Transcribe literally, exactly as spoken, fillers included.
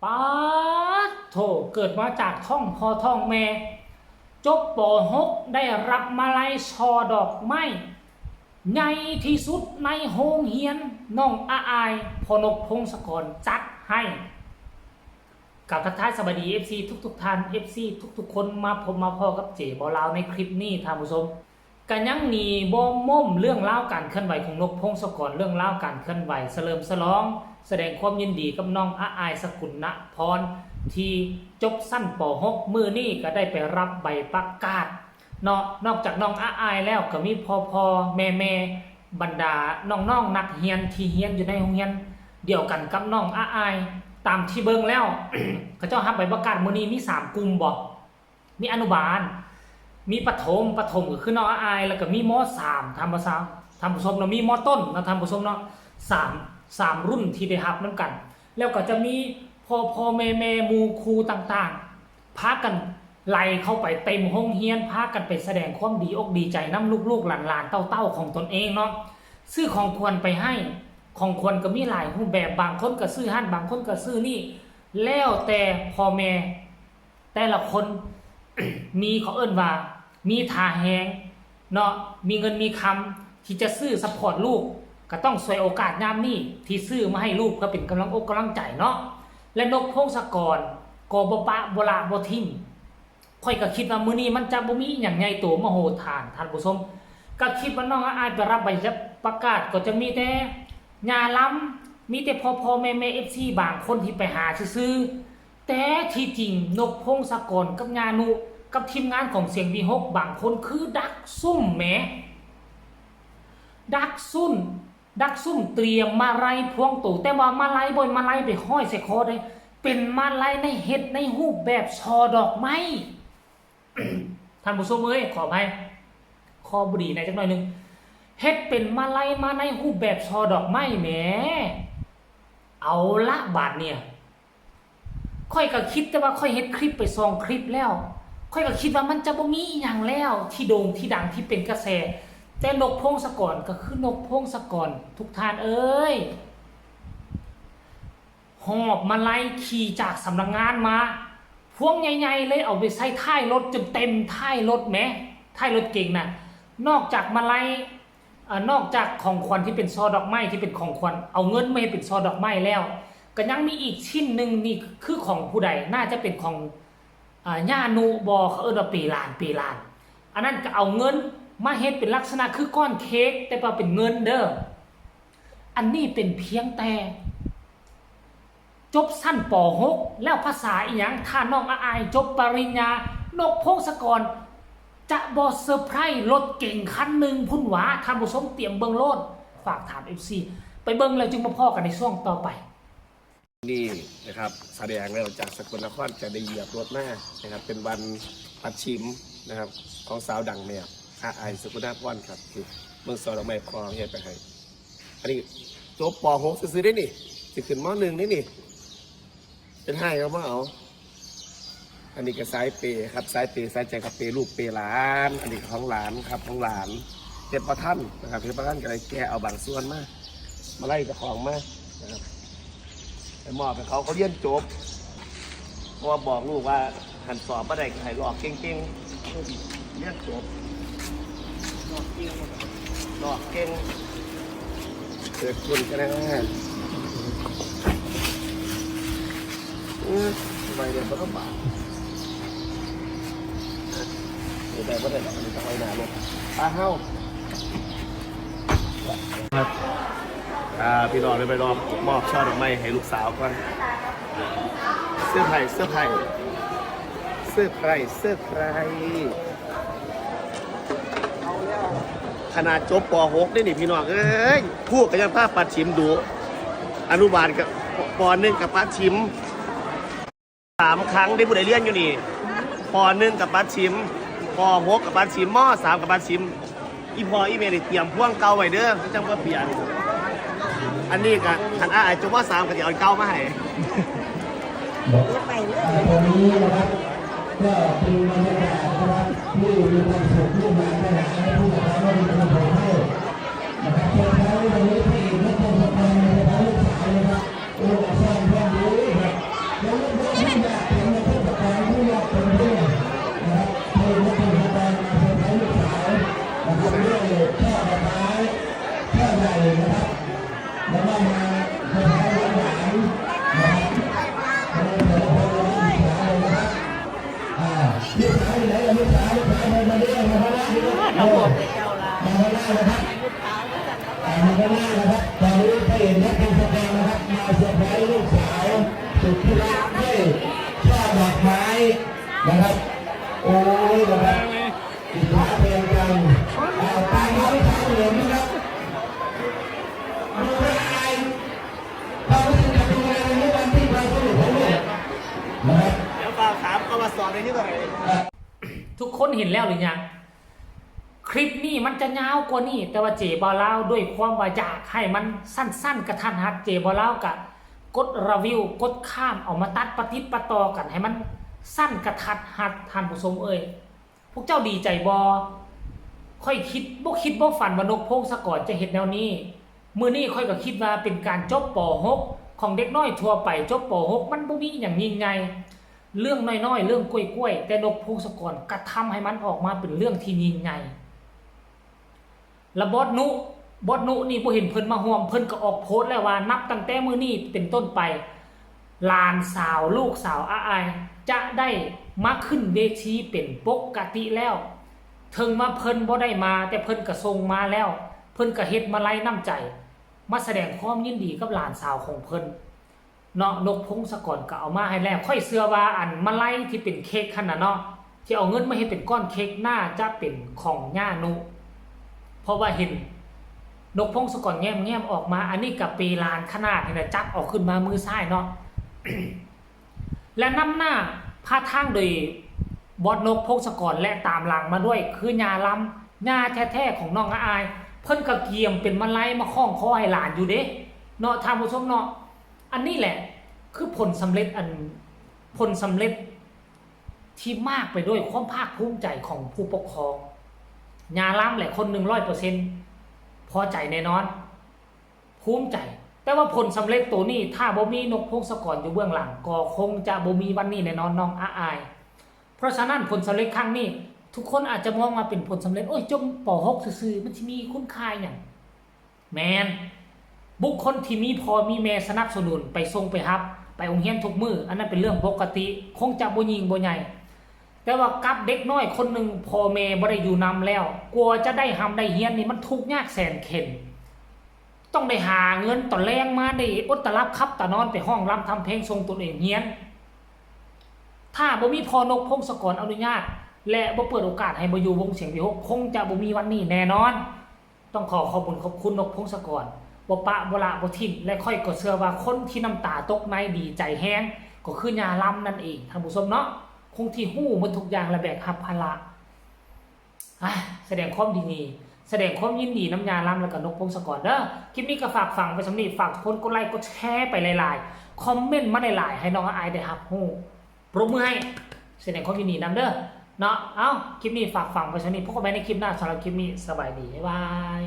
ป๊าดโถ เกิดมาจากท้องพ่อท้องแม่ จบ ป.หก ได้รับมาลัยช่อดอกไม้ ใหญ่ที่สุดในโฮงเฮียน น้องอาอาย พ่อนกพงศกรจัดให้ กราบทักทายสวัสดี เอฟซี ทุกๆท่าน เอฟซี ทุกๆคน มาพบมาพ้อกับเจบ่าวลาวในคลิปนี้ท่านผู้ชม ก็ยังหนีบ่ม้มเรื่องราวการเคลื่อนไหวของนกพงศกร เรื่องราวการเคลื่อนไหวเฉลิมฉลอง แสดงความยินดีกับน้องอาอาย สกุลนพร ที่จบชั้น ป.หก มื้อนี้ก็ได้ไปรับใบประกาศเนาะ นอกจากน้องอาอายแล้วก็มีพ่อๆ แม่ๆ บรรดาน้องๆ นักเรียนที่เรียนอยู่ในโรงเรียนเดียวกันกับน้องอาอาย ตามที่เบิ่งแล้ว เขาเจ้ารับใบประกาศมื้อนี้มีสามกลุ่มบ่ มีอนุบาล มีประถม ประถมก็คือน้องอาอาย แล้วก็มี ม.สาม ท่านผู้ชม ท่านผู้ชมเนาะ มี ม.ต้น เนาะ ท่านผู้ชมเนาะ สาม สามรุ่นที่ได้รับนำกัน แล้วก็จะมีพ่อๆ แม่ๆ หมู่ครูต่างๆ พากันไหลเข้าไปเต็มโรงเรียน พากันไปแสดงความดีอกดีใจนำลูกๆ หลานๆ เต้าๆ ของตนเองเนาะ ซื้อของขวัญไปให้ ของขวัญก็มีหลายรูปแบบ บางคนก็ซื้อหั้น บางคนก็ซื้อนี่ แล้วแต่พ่อแม่ แต่ละคน มี เขาเอิ้นว่า มีท่าแฮงเนาะ มีเงินมีคำที่จะซื้อซัพพอร์ตลูก ก็ต้องฉวยโอกาสยามนี้ที่ซื้อมาให้ลูก เพื่อเป็นกำลังอกกำลังใจเนาะ และนกพงศกรก็บ่ปะบ่ละบ่ถิ่ม ข้อยก็คิดว่ามื้อนี้มันจะบ่มีอิหยังใหญ่โตมโหฬาร ท่านผู้ชม ก็คิดว่าน้องอาอายไปรับใบประกาศ ก็จะมีแต่ย่าลำ มีแต่พ่อๆ แม่ๆ เอฟซี บางคนที่ไปหาซื่อๆ แต่ที่จริงนกพงศกรกับย่านุ กับทีมงานของเสียงวีหก บางคนคือดักซุ่มแหม ดักซุ่ม ดักซุ่มเตรียมมาลัยพวงโต แต่ว่ามาลัยบ่แม่นมาลัยไปห้อยใส่คอเด้ เป็นมาลัยใน เฮ็ดในรูปแบบช่อดอกไม้ ท่านผู้ชมเอ้ย ขออภัย คอบ่ดีแหน่จักหน่อยหนึ่ง เฮ็ดเป็นมาลัยมาในรูปแบบช่อดอกไม้แหม เอาละบาดเนี่ย ข้อยก็คิดแต่ว่าข้อยเฮ็ดคลิปไปสองคลิปแล้ว ข้อยก็คิดว่ามันจะบ่มีอิหยังแล้วที่โด่งที่ดังที่เป็นกระแส แต่นกพงศกรก็คือนกพงศกร ทุกท่านเอ้ย หอบมาลัยขี่จากสำนักงานมา พวงใหญ่ๆ เลย เอาไปใส่ท้ายรถจนเต็มท้ายรถแหม ท้ายรถเก๋งน่ะ นอกจากมาลัย อ่านอกจากของขวัญที่เป็นช่อดอกไม้ที่เป็นของขวัญ เอาเงินมาเฮ็ดเป็นช่อดอกไม้แล้ว ก็ยังมีอีกชิ้นหนึ่ง นี่คือของผู้ใด น่าจะเป็นของ อ่า ย่านุบ่ เขาเอิ้นว่าเปหลาน เปหลาน อันนั้นก็เอาเงินมาเฮ็ดเป็นลักษณะคือก้อนเค้ก แต่ว่าเป็นเงินเด้อ อันนี้เป็นเพียงแต่ จบชั้น ป.หก แล้วภาษาอิหยัง ถ้าน้องอาอายจบปริญญา นกพงศกร จะบ่เซอร์ไพรส์รถเก๋งคันหนึ่งพุ้นหวา ท่านผู้ชมเตรียมเบิ่งโลด ฝากถาม เอฟซี ไปเบิ่งแล้วจึงมาพ้อกันในช่วงต่อไป นี่นะครับ แสดงแล้วจากสกลนครจะได้เหยียบรถมานะครับ เป็นวันปัดฉิมนะครับ ของสาวดังแมวอาอาย สกลนครครับ ที่เมืองสอนดอกไม้พอเฮ็ดไปให้ อันนี้จบ ป.หก ซื่อๆได้นี่ สิขึ้น ม.หนึ่ง ได้นี่ เป็นให้เขามาเอา อันนี้ก็สายเปครับ สายเปสายใจครับ เปลูกเปหลาน อันนี้ของหลานครับ ของหลานเฮ็ดบ่ทันนะครับ เฮ็ดบ่ทันก็เลยแกะเอาบางส่วนมา มาไล่เจ้าของมานะครับ ไปมอบให้เขา เขาเรียนจบ เพราะว่าบอกลูกว่าหันสอบบ่ได้ก็ให้ลอกเก่งๆ เรียนจบ ลอกเก่ง เกิดคุณก็ได้เออไปเรียนบ่ลำบาก เดี๋ยวได้บ่ได้ดอก อันนี้ต้องไว้หน้ารถ ไปเฮา ครับ อ่า พี่น้องได้ไปลองมอบช่อดอกไม้ให้ลูกสาวก่อน เซอร์ไพรส์ เซอร์ไพรส์ เซอร์ไพรส์ เซอร์ไพรส์ ขนาดจบ ป.หก ได้นี่พี่น้องเอ้ย ครูก็ยังพาปัดฉิมดู อนุบาลกับ ป.หนึ่ง กับปัดฉิม สามครั้งได้ผู้ใดเรียนอยู่นี่ ป.หนึ่ง กับปัดฉิม ป.หก กับปัดฉิม ม.สาม กับปัดฉิม อีพ่ออีแม่ได้เตรียมพวงเก่าไว้เด้อ จังบ่เปลี่ยน อันนี้ก็คันอ้ายจบ ม.สาม ก็สิเอาเก่ามาให้ ไปเลย ตอนนี้นะครับก็เป็นบรรยากาศนะครับที่มีความสุขที่มาในฐานะผู้ปกครองที่มีความสุขให้นะครับเซอร์ไพรส์วันนี้พระเอกนครสวรรค์นะครับลูกสาวนะครับโอ้สร้างเพื่อนดีครับแล้ว นะครับ อ่า มันก็ได้นะครับ ตอนนี้พระเอกนักพงศกรนะครับ มาเซอร์ไพรส์ลูกสาวสุดที่รักด้วยช่อดอกไม้นะครับ โอ้ยนะครับ อิจฉาแทนกัน อ่า ตามมาด้วยทางเหลืองนะครับ ดูแลความรู้สึกจะดูแลในวันที่ความสนุกของลูกนะครับ เดี๋ยวฝากถามกบสในที่ตัวไหน ทุกคนเห็นแล้วหรือยัง คลิปนี้มันจะยาวกว่านี้ แต่ว่าเจบ่าวลาวด้วยความว่าอยากให้มันสั้นๆ กระทัดหัด เจบ่าวลาวกะกดรีวิวกดข้ามเอามาตัดประติดประต่อกันให้มันสั้นกระทัดหัด ท่านผู้ชมเอ้ย พวกเจ้าดีใจบ่ ข้อยคิดบ่คิดบ่ฝันว่านกพงศกรจะเฮ็ดแนวนี้ มื้อนี้ข้อยก็คิดว่าเป็นการจบ ป.หก ของเด็กน้อยทั่วไป จบ ป.หก มันบ่มีหยังยิ่งใหญ่ เรื่องน้อยๆ เรื่องกล้วยๆ แต่นกพงศกรกระทำให้มันออกมาเป็นเรื่องที่ยิ่งใหญ่ และบอสนุ บอสนุนี่บ่เห็นเพิ่นมาร่วม เพิ่นก็ออกโพสต์แล้วว่านับตั้งแต่มื้อนี้เป็นต้นไป หลานสาวลูกสาวอาอาย จะได้มาขึ้นเวทีเป็นปกติแล้ว ถึงว่าเพิ่นบ่ได้มา แต่เพิ่นก็ส่งมาแล้ว เพิ่นก็เฮ็ดมาลัยน้ำใจ มาแสดงความยินดีกับหลานสาวของเพิ่น เนาะ นกพงศกรก็เอามาให้แล้ว ข้อยเชื่อว่าอันมาลัยที่เป็นเค้กหั่นน่ะเนาะ ที่เอาเงินมาเฮ็ดเป็นก้อนเค้กน่าจะเป็นของย่านุ เพราะว่าเห็นนกพงศกรแง้มๆ ออกมา อันนี้ก็เปหลานขนาดนี่นะ จับเอาขึ้นมามือซ้ายเนาะ และนำหน้าพาทางโดยบอสนกพงศกร และตามหลังมาด้วยคือย่าลำ ย่าแท้ๆ ของน้องอาอาย เพิ่นก็เกียมเป็นมาลัยมาคล้องคอให้หลานอยู่เด้ เนาะ ท่านผู้ชมเนาะ อันนี้แหละคือผลสำเร็จอัน ผลสำเร็จที่มากไปด้วยความภาคภูมิใจของผู้ปกครอง ย่าลำแหละคนหนึ่งร้อยเปอร์เซ็นต์ พอใจแน่นอน ภูมิใจ แต่ว่าผลสำเร็จตัวนี้ถ้าบ่มีนกพงศกรอยู่เบื้องหลัง ก็คงจะบ่มีวันนี้แน่นอนน้องอาอาย เพราะฉะนั้นผลสำเร็จครั้งนี้ ทุกคนอาจจะมองว่าเป็นผลสำเร็จ โอ้ย จบ ป.หก ซื่อๆ มันสิมีคุณค่าหยัง แม่น บุคคลที่มีพ่อมีแม่สนับสนุนไปส่งไปรับ ไปโรงเรียนทุกมื้อ อันนั้นเป็นเรื่องปกติ คงจะบ่ยิ่งบ่ใหญ่ แต่ว่ากับเด็กน้อยคนหนึ่งพ่อแม่บ่ได้อยู่นำแล้ว กว่าจะได้ร่ำได้เรียนนี่มันทุกข์ยากแสนเข็ญ ต้องได้หาเงินตอนแลงมา ได้อดตาหลับขับตานอนไปฮ้องรำทำเพลงส่งตนเองเรียน ถ้าบ่มีพ่อนกพงศกรอนุญาต และบ่เปิดโอกาสให้มาอยู่วงเสียงวิหก คงจะบ่มีวันนี้แน่นอน ต้องขอขอบคุณขอบคุณนกพงศกร บ่ปะบ่ละบ่ทิ้ง และข้อยก็เชื่อว่าคนที่น้ำตาตกในดีใจแฮง ก็คือย่าลำนั่นเอง ท่านผู้ชมเนาะ คงที่ฮู้หมดทุกอย่างและแบกรับภาระ อ่ะ แสดงความดี แสดงความยินดีนำย่าลำแล้วก็นกพงศกรเด้อ คลิปนี้ก็ฝากฝังไปส่ำนี้ ฝากทุกคนกดไลค์กดแชร์ไปหลายๆ คอมเมนต์มาหลายๆ ให้น้องอาอายได้รับฮู้ ปรบมือให้ แสดงความยินดีนำเด้อ เนาะ เอ้า คลิปนี้ฝากฝังไปส่ำนี้ พบกันใหม่ในคลิปหน้า สำหรับคลิปนี้ สบายดี บ๊ายบาย